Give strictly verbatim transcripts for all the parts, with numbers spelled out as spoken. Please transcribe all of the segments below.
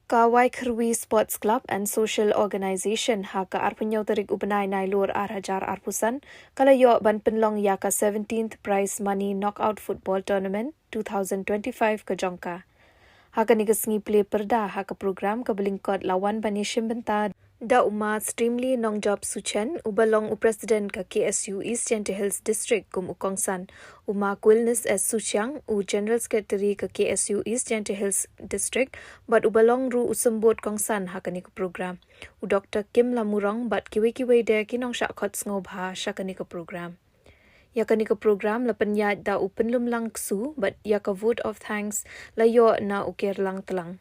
Ka Waikhrwi Sports Club and Social Organisation ha ka arphew tarik u bnai Nailur ar hajar arphew san ka la ïoh ban pynlong ïa ka seventeenth Prize Money Knockout Football Tournament two thousand twenty-five ka jong ka. Ha kane ka sngi plie pyrda ha ka program ka ba lyngkot la wan ban ïashim bynta da u Ma Streamly Nongjop Suchen, u ba long u President ka K S U East Jaintia Hills District kum u kongsan, u Ma Quilnis S Suchiang, u General Secretary ka K S U East Jaintia Hills District, bad u ba long ruh u symbud kongsan ha kane ka program, u Doktor Kim Lamurong, bad kiwei kiwei de ki nongshah khot sngewbha sha kane ka program. Ïa kane ka program la pynïaid da u Pynlumlang Ksu bad ïa ka vote of thanks la ïoh na u Kerlang Tlang.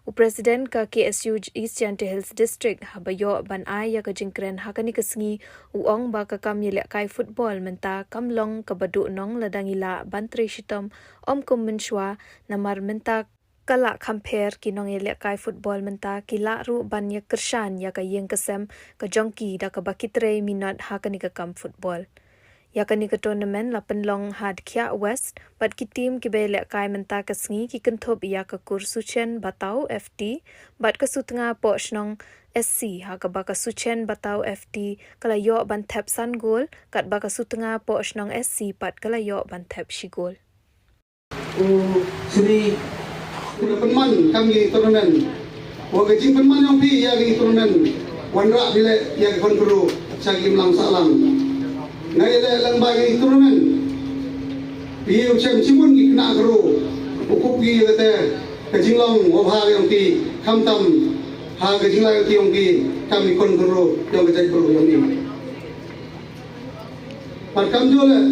U President ka K S U East Jaintia Hills District haba ïoh ban ai ïa ka jingkren ha kane ka sngi, u ong ba ka kam ïalehkai football mynta kam long kaba duhnong lada ngi lah ban trei shitom ym kum mynshuwa, namar mynta ka la kham pher, ki nongïalehkai football mynta ki lah ruh ban ïakyrshan ïa ka ïing ka sem ka jong ki da kaba ki trei minot ha kane ka kam football. Ïa kane ka tournament la pynlong ha Dkhiah West, bad ki team kiba ïalehkai mynta ka sngi ki kynthup ïa ka Kur Suchen Batau F T bad ka Sutnga Pohshnong S C, ha kaba ka Suchen Batau F T ka la ïoh ban thep san gol, katba ka Sutnga Pohshnong S C pat ka la ïoh ban thep shi gol. U Sri, u la pynman kam ki tournament. Wa ka jingpynman jong phi ïa ki tournament, wanrah phi leh ïa ki khon kyrwoh sha ki imlang sahlang. Nga ïaleh lang ba ki tournament, phi ïoh shem shibun ki khynnah kyrwoh, u kup ki ïa kata ka jinglong wa bha jong ki, khamtam ha ka jinglong jong ki kam ki khon kyrwoh jong ka jaitbru jong ngi. Bad kamjooh leh,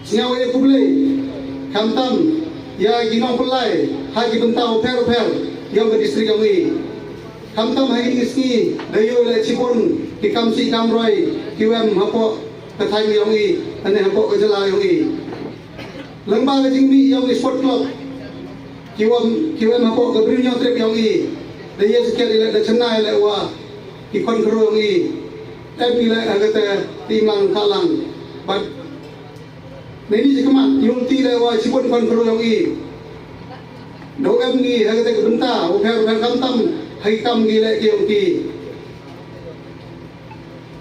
sngew ïa khublei khamtam ïa ki nongpynlait ha ki bynta bapher bapher jong ka district jong ngi. Khamtam ha kine ki sngi da ïoh leh shibun ki kam sih kam roi kiwem hapoh ka thaiñ jong ngi, lane hapoh ka jylla jong ngi. Lyngba ka jingmih jong ki sport club kiwem, kiwem hapoh ka Bri u Hynñiewtrep jong ngi, da ïa sket ïa leh, da chennai ïa leh wa ki khon kyrwoh jong ngi em ïa leh ha kata ka imlang sahlang. Bad naduh shi khmat ïoh leh wa shibun khon kyrwoh jong ngi da em ngi ha kata ka bynta bapher bapher khamtam ha ki kam ki leh ki jong ki.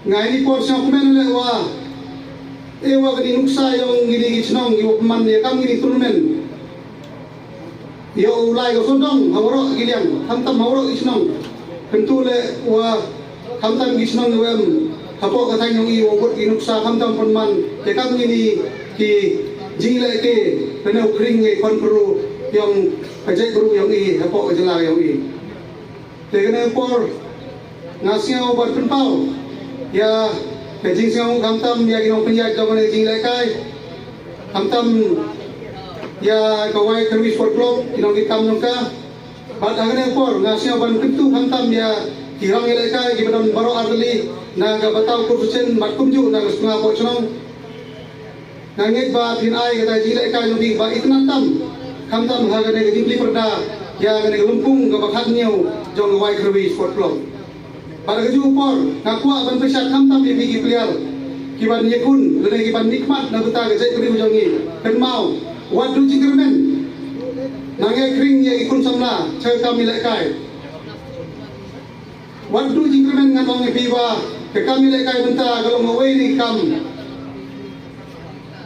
Nga ïa ni por sngewkmen leh wa, eh, wa kane ka nuksa jong kine ki chnong kiwa pynman ïa kam kine ki tournament. Ïa u lai ka sawdong ha waroh ki liang, khamtam ha waroh ki chnong. Kyntu leh wa khamtam ki chnong kiwa em hapoh ka thaiñ jong ngi, wa bud ki nuksa khamtam pynman ïa kam kine ki jingleh ki, lane u khring ki khon kyrwoh jong ka jaitbru jong ngi hapoh ka jylla jong ngi. Te kane ka por nga sngew ban pynpaw ïa ka jingsngew khamtam ïa ki nongpynïaid jong kane ka jinglehkai, khamtam ïa ka Waikhrwi Sport Club, ki nongkitkam jong ka. Bad ha kane ka por nga sngew ban kyntu khamtam ïa ki rangïalehkai kiba don baroh artylli na ka Batau Kur Suchen bad kumjuh na ka Sutnga Pohshnong. Nga ngeit ba phin ai kata ka jinglehkai jong phi ba itynnad tam, khamtam ha kane ka jingplie pyrda ïa kane ka lympung kaba khathynñiew jong ka Waikhrwi Sport Club. Bad ha kajuh ka por nga kwah ban pynshai khamtam ïa phi ki player kiban ïakhun lane kiban mihkhmat na ka bynta ka jaitbynriew jong ngi. Kynmaw, wat duh jingkyrmen, nang ïa khring ïa ki khun samla sha ka kam ïalehkai. Wat duh jingkyrmen, ngan ong ïa phi ba ka kam ïalehkai mynta ka long kawei na ki kam,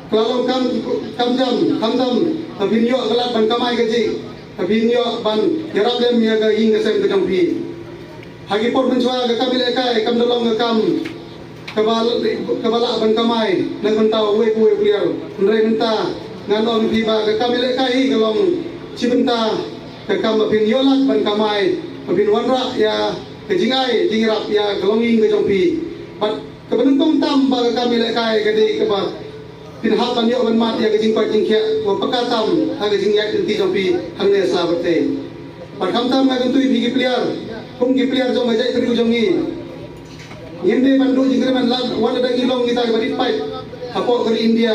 ka long kam, kam jam, khamtam ba phin ïoh ka lad ban kamai kajih, ba phin ïoh ban ïarap lem ïa ka ïing ka sem ka jong phi. Ha ki por mynshuwa ka kam ïalehkai kam da long ka kam kaba, kaba lah ban kamai na ka bynta uwei pa uwei u player. Hynrei mynta ngan ong ïa phi ba ka kam ïalehkai hi ka long shi bynta ka kam ba phin ïoh lad ban kamai, ba phin wanrah ïa ka jingai jingïarap ïa ka longïing ka jong phi. Bad kaba nyngkong tam ba ka kam ïalehkai ka dei kaba phin hap ban ïoh ban mad ïa ka jingkoit jingkhiah wa paka tam ha ka jingïaid lynti jong phi hangne sha ba tei. Bad khamtam nga kyntu ïa phi ki player, kum ki player jong ka jaitbynriew jong ngi, ngim dei ban duh jingkyrmen lad wat lada ngi long kita kiba rit paid hapoh ka ri India.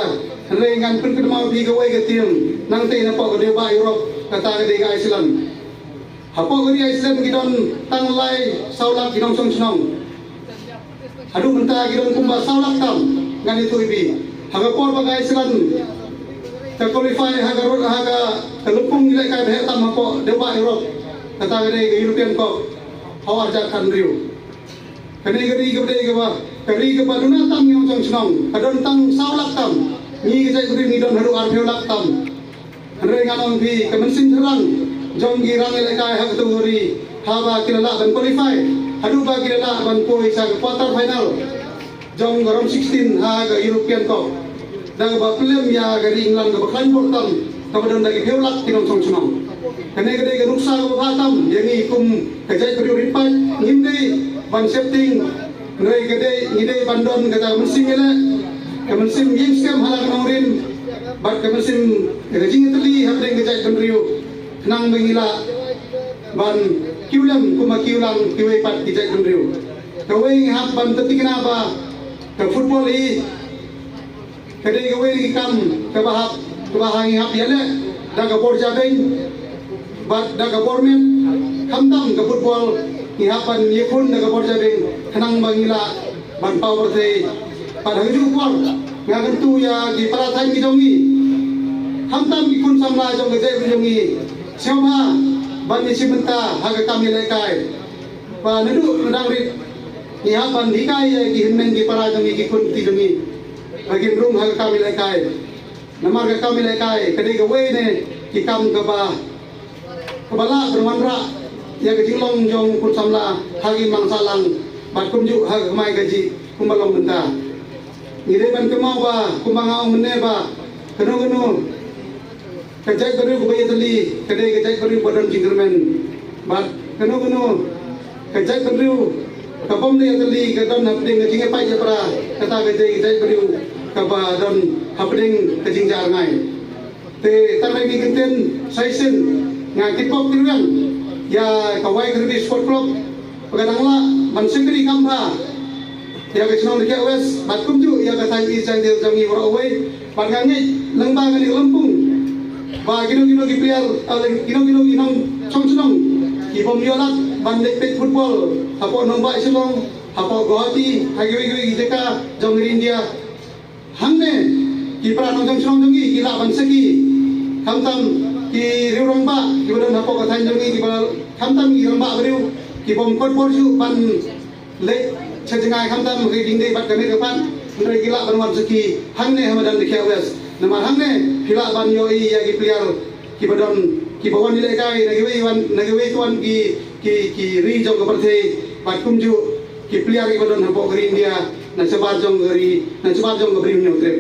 Hynrei ngan pynkynmaw ïa phi kawei ka team nangtei napoh ka dewbah Europe, kata ka dei ka Iceland. Hapoh ka ri Iceland ki don tang lai saw lak ki nongshong shnong. Haduh mynta ki don kumba saw lak tam, ngan ïathuh ïa phi. Ha ka por ba ka Iceland ka qualify ha ka rut, ha ka, ka lympung ïalehkai ba heh tam hapoh dewbah Europe, Kata ka dei ka European Cup ha u ar hajar khathynriew. Kane ka ri kaba dei kaba, ka ri kaba duna tam ngi ong shong shnong, ka don tang saw lak tam. Ngi ka jaitbynriew ngi don haduh arphew lak tam. Hynrei ngan ong phi ka mynsiem shynrang jong ki rangïalehkai ha kategory, haba ki la lah ban qualify haduh ba ki la lah ban poi sha ka quarter final jong ka round sixteen ha ka European Cup, da kaba pynlem ïa ka ri England kaba khlaiñ bor tam, kaba don da ki phew lak ki nongshong shnong. Kane ka dei ka nuksa kaba bha tam ïa ngi kum ka jaitbynriew rit paid. Ngim dei ban sheptieng, hynrei ka dei, ngi dei ban don kata ka mynsiem ïaleh, ka mynsiem ïeng skhem ha la ka nongrim bad ka mynsiem ka jingïatylli hapdeng ka jaitbynriew, khnang ba ngi lah ban kiew lem kumba kiew lang kiwei pat ki jaitbynriew. Kawei, ngi hap ban pynthikna ba ka football hi ka dei kawei na ki kam kaba hap, kaba ha ngi hap ïaleh da ka bor jabieng bad da ka bor met. Khamtam ka football, ngi hap ban ïakhun da ka bor jabieng khnang ba ngi lah ban paw pyrthei. Bad ha kajuh ka por nga kyntu ïa ki para thaiñ ki jong ngi, khamtam ki khun samla jong ka jaitbynriew jong ngi, sngewbha ban ïashim bynta ha ka kam ïalehkai. Ba naduh na dang rit ngi hap ban hikai ïa ki hynmen ki para jong ngi, ki khun ki jong ngi, ba kin rung ha ka kam ïalehkai. Namar ka kam ïalehkai ka dei kawei na ki kam kaba, kaba lah ban wanrah ïa ka jinglong jong u khun samla ha ki imlang sahlang bad kumjuh ha ka kamai kajih kumba long mynta. Ngi dei ban kynmaw ba kumba nga ong mynne ba kano kano ka jaitbynriew kaba ïatylli ka dei ka jaitbynriew ba don jingkyrmen. Bad kano kano ka jaitbynriew ka bym da ïatylli ka don hapdeng ka jingïapait ïapra, kata ka dei ka jaitbynriew kaba don hapdeng ka jingjah rngai. Te tang ba ngi kyntien sa shisien, nga kitbok kitrwiang ïa ka Wai Kyrbi Sport Club ba ka dang lah ban shakri kam bha ïa ka shnong Dkhiah West bad kumjuh ïa ka thaiñ East Jaintia jong ngi baroh kawei. Bad nga ngeit lyngba kane ka lympung ba kino kino ki player, eh, kino kino ki nongshong shnong ki bym ïoh lad ban leit peit football hapoh nongbah Shillong, hapoh Guwahati, ha kiwei kiwei ki jaka jong ka ri India. Hangne ki para nongshong shnong jong ngi ki lah ban sakhi, khamtam ki riew rangbah kiba don hapoh ka thaiñ jong ngi, kiba, khamtam ki rangbah briew ki bym kot bor shuh ban leit sha jngai, khamtam ha ki jingdie bad ka miet ka phad, hynrei ki lah ban wan sakhi hangne ha madan Dkhiah West. Namar hangne phi lah ban ïohi ïa ki player kiba don, kiba wan ïalehkai na kiwei wan, na kiwei ki wan ki, ki, ki ri jong ka pyrthei, bad kumjuh ki player kiba don hapoh ka ri India na shabar jong ka ri, na shabar jong ka Bri Hynñiewtrep.